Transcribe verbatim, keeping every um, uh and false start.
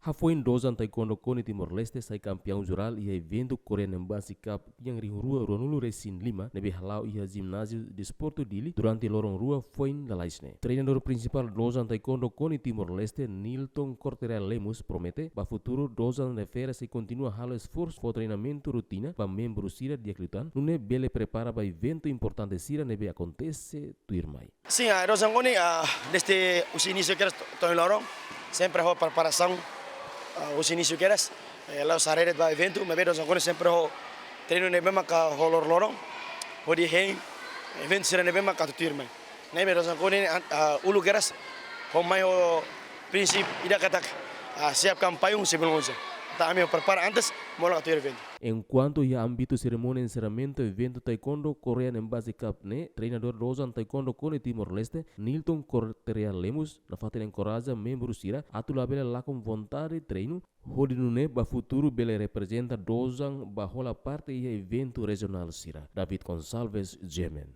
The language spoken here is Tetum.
Hafoin Dozan Taekwondo KONI Timor-Leste sai kampeaun jerál iha eventu Korean Embassy Cup tinan rihun rua ruanulu resin lima ne'ebé hala'o iha Jináziu Desportu Dili durante loron rua foin lalais ne'e. Treinadór prinsipál Dozan Taekwondo KONI Timor-Leste, Nilton Cortereal Lemos, promete ba futuru Dozan refere sei kontinua halo esforsu fó treinamentu rotina ba membru sira di'ak liután, nune'e bele prepara ba eventu importante sira ne'ebé akontese tuirmai. Sin, ah, Dozan KONI, ah, dezde husi inísiu kedas to'o ohin loron, sempre ho preparasaun, ah, husi inísiu kedas, eh, la'ós haree de'it ba eventu, maibé Dozan KONI sempre ho treinu ne'ebé maka ho loroloron, hodi hein eventu sira ne'ebé maka atu tuirmai. Ne'ebé Dozan KONI, ah, ah, uluk kedas, ho mai ho prinsípiu ida katak, ah, siapkan payung sebelum hujan. Entaun ami prepara antes, molok atu tuir eventu. Enkuantu iha ámbitu serimónia enserramentu eventu Taekwondo Korean Embassy Cup ne'e, treinadór Dozan Taekwondo KONI Timor-Leste, Nilton Cortereal Lemos, nafatin enkoraja membru sira atu labele lakon vontade treinu, hodi nune'e ba futuru bele reprezenta Dozan ba hola parte iha eventu rejionál sira. David Gonçalves, G M N.